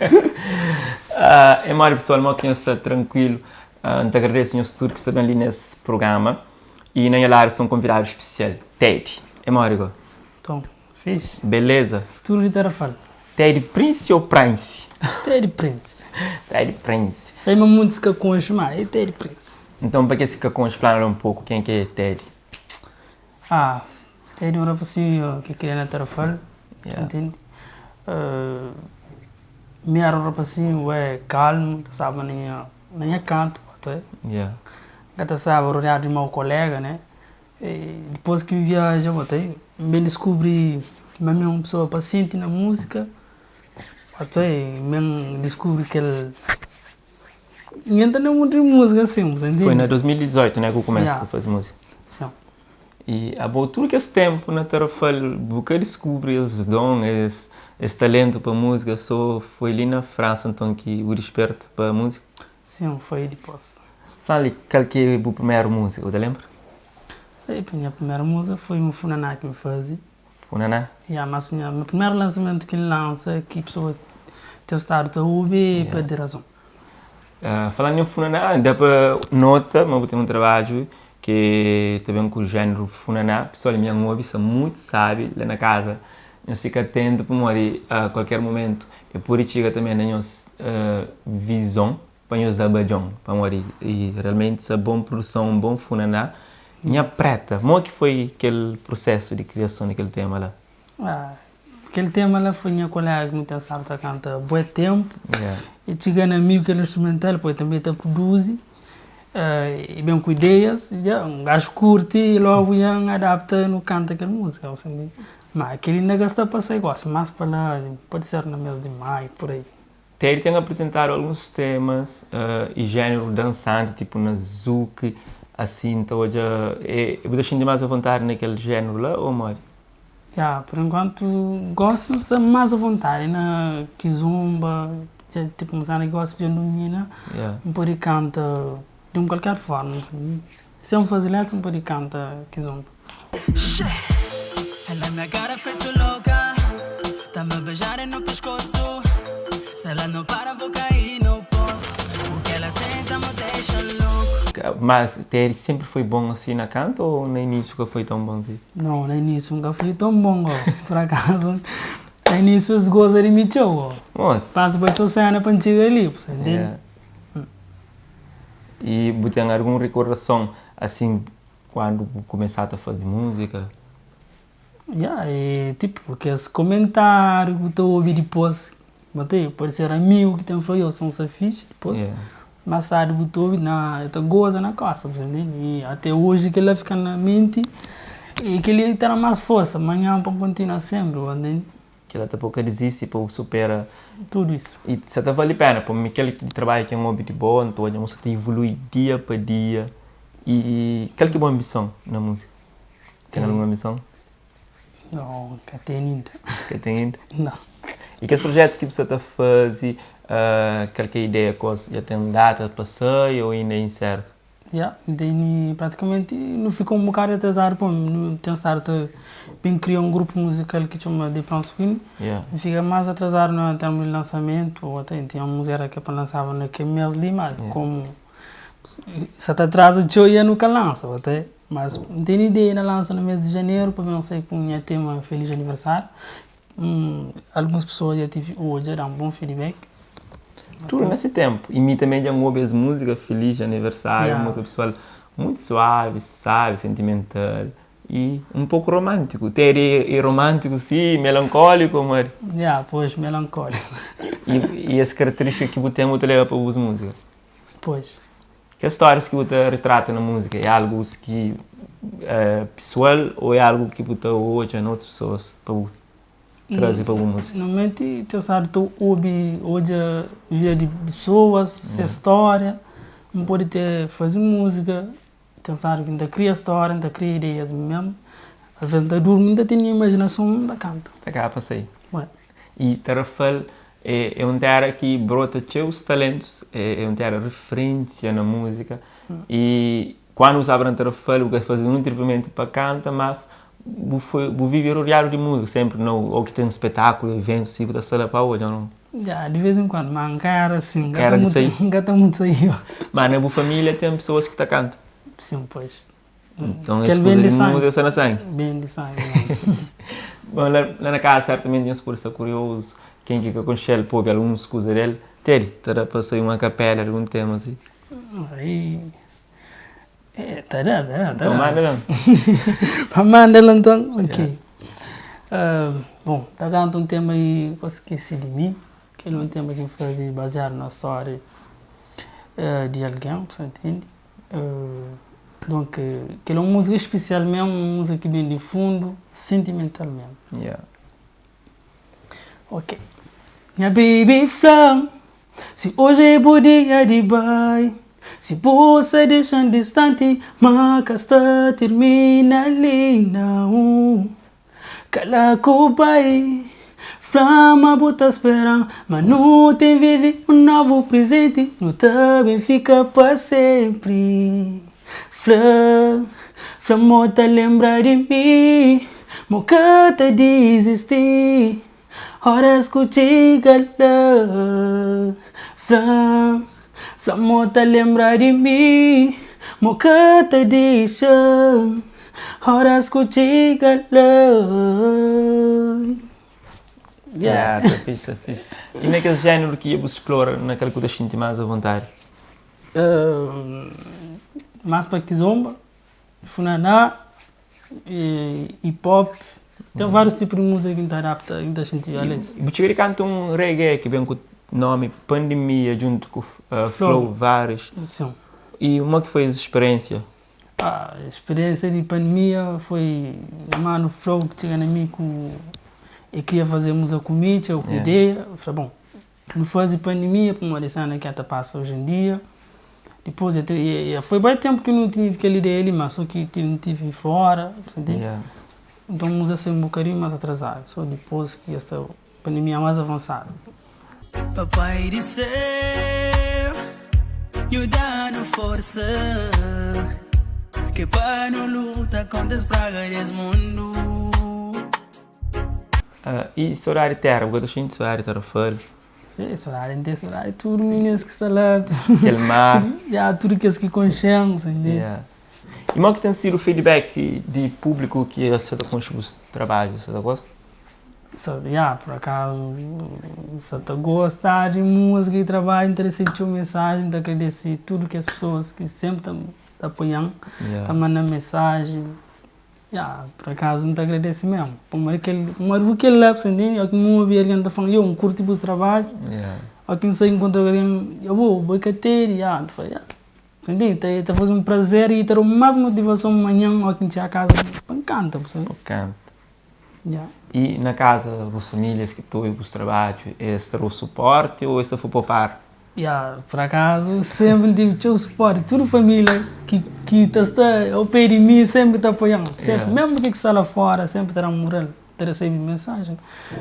É modi pesoal, mo ki nhos sta trankuilu? N ta agradese nhos tudu ki sta ben li nes programa y na nha ladu sta un konvidadu spesial, Teddy. É modi go? Tom, fixe. Beleza? Tudu di Tarrafal. Teddy Prince ou Prince? Teddy Prince. Teddy Prince. Sei ma muntis ka konxe, ma é Teddy Prince. Nton pa kes ki ka konxe, fla-nu un poku ken ki é Teddy. Ah, Teddy un rapasinhu ki kria na Tarrafal, ntende? Mi éra un rapasinhu bué kalmu, ta staba na nha na nha kantu, N ka ta staba rodeadu di mau koléga, né? Dipôs ki N viaja, N ben diskubri ma mi é un pesoa pasienti na múzika, N ben diskubri kel N entra na mundu di múzika asin, bu ta ntende? Foi na 2018, né, ki bu kumesa ta faze múzika? Sim. I abo tudu kes ténpu na Tarrafal bu ka diskubri es don, es es talentu pa múzika, sô foi li na Fransa nton ki bu disperta pa múzika? Sim, foi dipôs. Fla li kal ki é bu primeru múzika, bu ta lenbra? Nha primeru múzika foi un funaná ki N faze. Funaná? Ya, mas nha primeru lansamentu ki N lansa ki pesoas ten stadu ta obi é Perde Razon. Falando em funaná, da pa nota ma bu ten un trabadju ki ta ben ku jéneru funaná. Pesoal mi N obi sta mutu sabi la na kaza. Nhos fika atentu pamodi a kualker mumentu e pode txiga tanbe na nhos vizon pa nhos da badjon pamodi realmenti sta bon produson, un bon funaná. Nha Preta, mo ki foi kel prusesu di kriason di kel tema la? Kel tema la foi nha kolega ki mi ten staba ta kanta bué tempu. E txiga na mi ku kel instrumental, poi tanbe ta produzi, e ben ku ideias, dja un gaju kurti i logu dja N adapta nu kanta kel múzika, bu sta ntende? Ma kel inda ka sta pa sai gosi, mas pa la pode ser na mes di maiu pur ai. Teddy ten aprizentadu alguns temas i jéneru dansanti, tipu na zouk, asin ta odja, bu ta xinti más avontadi na kel jéneru la ô modi? Ya, por enkuantu gosi N sta más avontadi na kizomba, tipu un sena ki gosi dja N dumina, N pode kanta di un kualker forma, sen faze letra N pode kanta kizomba. Mas Teddy sempre foi bom assim na canta ou na início ka foi tão bom assim? Não, na início nunca foi tão bom go. Por acaso, na início es goza di mi txeu go. Moça. Passa pa txeu cena pa N txiga li, bu sa ntende? Yeah. E bu ten algum recordason assim Quando bu kumesa ta faze múzika? Ya, é tipo kes komentáriu ku ta obi dipôs, bo ta pode ser amigu ki ten fla, yo son sta fixi, dipôs más tardi bu ta obi na ta goza na kosta, bu ta ntende? I ate oji kel-la fika na menti i kel-li ta da más forsa manhan pa N kontinua sénpri, bu ta ntende? Kel-la ta pô-u ka dizisti pa bu supera. Tudu isu. I sa ta vali pena, pamodi kel ki trabadju ki N obi di bo, N ta odja ma bu sa ta ivolui dia pa dia. I kal ki bu anbison na múzika? Ten algun anbison? Nau, ka ten inda. Ka ten inda? Nau. I kes projetus ki bu sa ta faze, kal ki é ideia ku es? Dja ten data pa sai ô inda é insertu? Ya, N tene pratikamenti nu fika un bokadu atrasadu pamodi nu ten stadu ta ben kria un grupu muzikal ki txoma The Prawns Queen. Nu fika más atrasadu na termu di lansamentu ô ate tinha un múzika ki é pa lansaba na kel mês li ma komu sa ta atraza txeu ya nu ka lansa ô ate mas N tene ideia na lansa na mês di janeru pa ben sai ku nha tema Feliz Aniversário. Alguns pesoa dja tive odja da-m bon feedback. Tudu na se ténpu. I mi tanbê dja N obi es múzika Feliz Aniversário, un múzika pesoal mutu suavi, sábi, sentimental i un poku romántiku. Teddy é romántiku si, melankóliku modi? Ya, pois, melankóliku. I es karaterístika ki bu ten bu ta leba pa bus múzika? Pois. Kes stórias ki bu ta ritrata na múzika é algu ki pesoal ô é algu ki bu ta odja na otus pesoas pa bu traze pa bu múzika? Normalmenti ten stadu ta obi, odja vida di pesoas, ses stória. N pode te faze múzika, ten stadu ki N ta kria stória, N ta kria ideias mi mesmu. Alvês N ta durmi N ta ten nha imajinason N ta kanta. Ta kaba pa sai. I Tarrafal é un téra ki brota txeus talentus, é un téra referênsia na múzika i kuandu bu staba na Tarrafal bu ka faze un atrivimenti pa kanta, mas bu foi bu vive rodeadu di múzika senpri na ô ki ten spetákulu, eventus si bu ta sta la pa odja o nau? Ya, di vez en kuandu, ma N ka éra asin, N Ka ka éra ta di mutu, sai? N ka ta mutu saíba. Ma na bu família ten pesoas ki ta kanta? Sin, pois. Nton es Kel kuza ben di di sangi. múzika sta na sangi? Ben di sangi mesmu. Bon, la la na kaza sertamenti nhos pode sta kuriozu, ken ki ka konxe-l pode obi alguns kuza del. Teddy, ta da pa sai un akapela di algun tema si? Ai, eh, ta da, ta da, ta Nton da. manda ben. Pa manda la nton, ok. Bon, ta kanta un tema i Ka Skese di Mi, kel é un tema ki N faze baziadu na stória di algen, bu sa ntende. Donk, kel é un múzika spesial mesmu, un múzika ki ben di fundu, sentimental mesmu. Yeah. Ok. Nha baby fla-m si oji é bu dia di bai Si bu sa dexa-m distanti ma ka sta tirmina li nau Kala ku bai fla ma bu ta spera-m Ma nu ten vive un novu prizenti Nu ta ben fika pa senpri Fla, fla mo ta lenbra di mi Mo ka ta dizisti Óras ku txiga la Fla, fla mo ta lenbra di mi Mo ka ta dixa Óras ku txiga la Yeah, sa fixe, sa fixe. I na kes jéneru ki bu splora, na kal ku ta xinti más avontadi? Más pa kizomba, funaná, hip hop, ten várius tipu di múzika ki N ta adapta i N ta xinti alês. Bu txiga di kanta un reggae ki ben ku nomi Pandemia djuntu ku Flow Vares. Sim. I mo ki foi es speriénsia? Ah, speriénsia di pandemia foi nha manu Flow ki txiga na mi ku e kria faze múzika ku mi, txiga ku ideia, N fla bon. Nu faze pandemia pamodi sena ki ta pasa oji en dia. Dipôs foi bai tenpu ki nu tinha kel ideia li, ma so ki nu tive fora, nton nu uza ser un bokadinhu más atrazadu, so dipôs ki es ta pandemia más avansadu. Papai di séu, nhu da-nu forsa Ke pa nu luta kontra es praga des mundu. E sodadi terra, bu ka ta xinti sodadi Tarrafal? Sim, sodadi, N ten sodadi tudu minis ki sta la, Kel mar. Ya, tudu kes ki konxe-m, sa ntende? Ya. I mo ki ten sidu feedback di públiku ki es sa ta konxe bus trabadju, sa ta gosta? Sa, ya, pur akazu sa ta gosta di múzika i trabadju, N ta resebe txeu mensajen, N ta agradese tudu kes pesoas ki senpri ta apoia-m, ta manda-m mensajen. Ya, por akazu N ta agradese mesmu, pamodi kel, pamodi ku kel la, bu ntende, óki N obi algen ta fla-m, yo, N kurti bu trabadju, óki N sai nkontra ku algen, yo, bo, bo é ka Teddy? Ya, N ta fla, ya, bu ntende, ta ta faze un prazer i ta da-m más motivason manhan óki N txiga kaza pa N kanta, bu sabe. Pa kanta. Ya. I na kaza, bus famílias ki ta obi bus trabadju, es ta da-u suporti ô es ta fla pa bu para? Ya, por akazu senpri N tive txeu suporti, tudu família ki ki ta sta ao pé di mi senpri ta apoian, senpri, mesmu ki sta la fora senpri ta dan mural, ta resebe mensajen,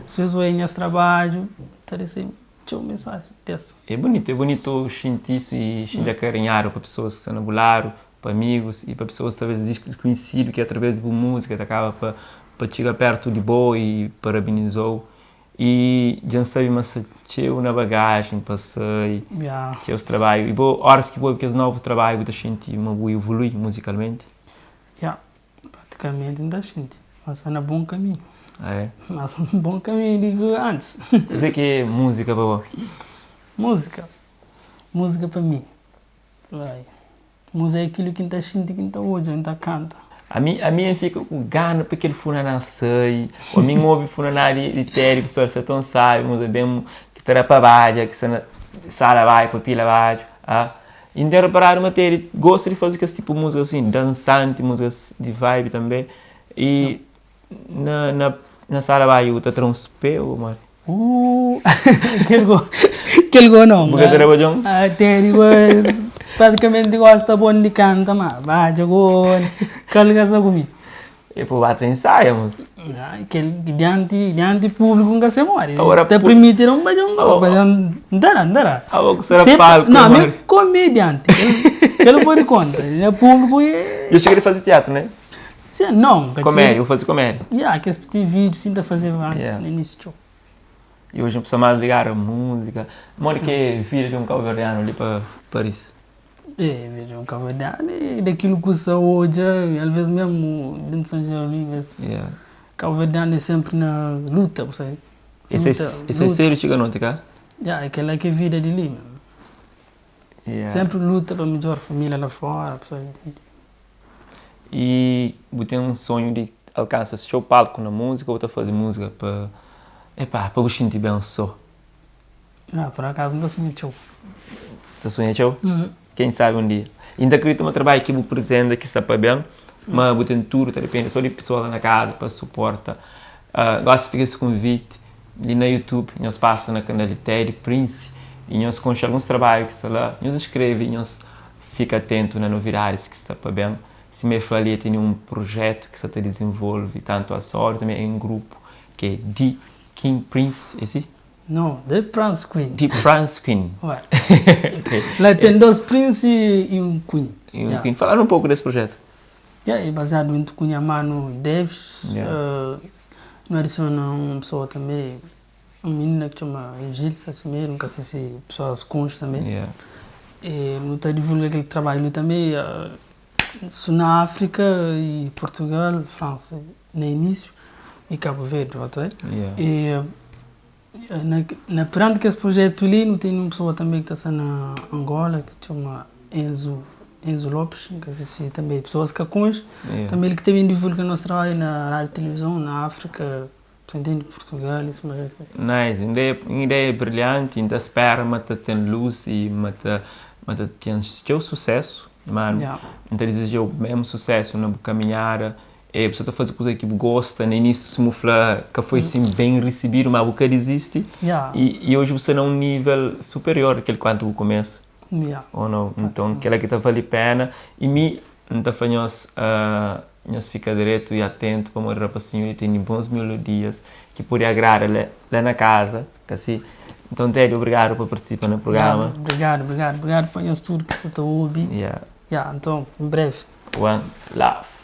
si es oia nhas trabadju ta resebe txeu mensajen des. É bunitu, é bunitu xinti isu i xinti akarinhadu pa pesoas ki sta na bu ladu, pa amigus i pa pesoas talvez diskunhisidu ki através di bu múzika ta kaba pa pa txiga pertu di bo i parabinizou. I dja N sabe ma sta txeu na bagajen pa sai, txeus trabadju. I bo, óras ki bo obi kes novu trabadju, bu ta xinti ma bu ivolui muzikalmenti? Ya, pratikamenti N ta xinti ma sta na bon kaminhu. Ah é? Ma sta na bon kaminhu di ki antis. Kuzê ki é múzika pa bo? Múzika? Múzika pa mi, ai, múzika é akilu ki N ta xinti, ki N ta odja, N ta kanta. Ami ami N fika ku gana pa kel funaná sai, ô mi N obi funaná di di Teddy pessoal sa tão sabi, múzika ben ki ta da pa badja, ki sta na sala badju, pa pila badju, ah. I N ten reparadu ma Teddy gosta di faze kes tipu múzika asin, dansanti, múzikas di vibe tanbe, i na na na sala badju bu ta tra uns pé ô modi? Ooh kel go kel go não. Bu ka ta da badjon? Ah Teddy go praticamente gosta bom di canta ma badja go kal ka sta ku mi. E po ba ta ensaia mos. Ah kel dianti dianti publico nka se modi. Agora Ta permiti da un badjon go badjon nta da nta da. Abo ku sera palco Não mi comediante kel podi conta nha publico e. Dja txiga di fazi teatro ne? Sim, não. Comédia, vou fazer comédia. Yeah, kes piti vídeo sim ta fazeba antes, yeah. No início txeu. E hoje um pessoa mais ligada à música. Modi que é vida de um cabo-verdiano ali para Paris? É, vida de um cabo-verdiano é daquilo que você odja, às vezes mesmo dentro de São Jerônimo, Yeah. cabo-verdiano é sempre na luta, você Esse é, luta, esse é luta. sério, chega noite cá? Yeah, aquela que é vida de ali, mano. Yeah. Sempre luta para melhor família lá fora, pessoal entende? E bu tem um sonho de alcançar seu palco na música ou tá fazer música para epá, para bu sentir bem só? Ah, por acaso não está muito show. Tá sonhando tchau? Uhum. Quem sabe um dia. Ainda acredito no trabalho que bu apresenta que está para bem, mas bu tem tudo, tá depende só de pessoa lá na casa para suporta. Gosto de ficar esse convite ali na YouTube, nós passa na canal de Ted Prince e nós concha alguns trabalhos que está lá, nós inscreve e nós fica atento na novidades que está para bem. Se me fala ali, tem um projeto que está te desenvolve tanto a solo também em grupo, que é The King Prince, esse? Não, The Prince Queen. The Prince Queen. Ué. Lá tem dois príncipes e um queen. E um Yeah. Queen. Falaram um pouco desse projeto. Yeah, é baseado em Cunha Mano e Davis. Yeah. Não adiciona uma pessoa também, uma menina que chama Gilsa Semedo, nunca sei se pessoas conhecem também. Yeah. E não está divulgando aquele trabalho também, isso na África e Portugal, França, no início, e Cabo Verde, ok? Yeah. E na, perante que esse projeto ali, não tem uma pessoa também que está na Angola, que chama Enzo Lopes, que sei se também pessoas que conhecem, Yeah. também ele que também divulga nosso trabalho na rádio e televisão, na África, você entende, Portugal, isso mesmo. Nice, uma ideia brilhante, ainda espera, mas tem luz e mas tem seu sucesso, mano. Yeah. Então desejo o mesmo sucesso na caminhada. É, a pessoa está fazendo coisa que gosta, no início se mufla, que foi assim bem recebido, mas você desiste. Yeah. E hoje você não um nível superior àquele quanto você começa, Yeah. ou não? Então, aquela que está vale a pena. E me, então, nós fica direto e atento para o rapazinho, ele tem bons melodias que pode agradar lá na casa, assim. Então, Teddy, obrigado por participar no programa. Obrigado, obrigado, obrigado por tudo que você está ouvindo. Yeah. Yeah, então, em breve. One love.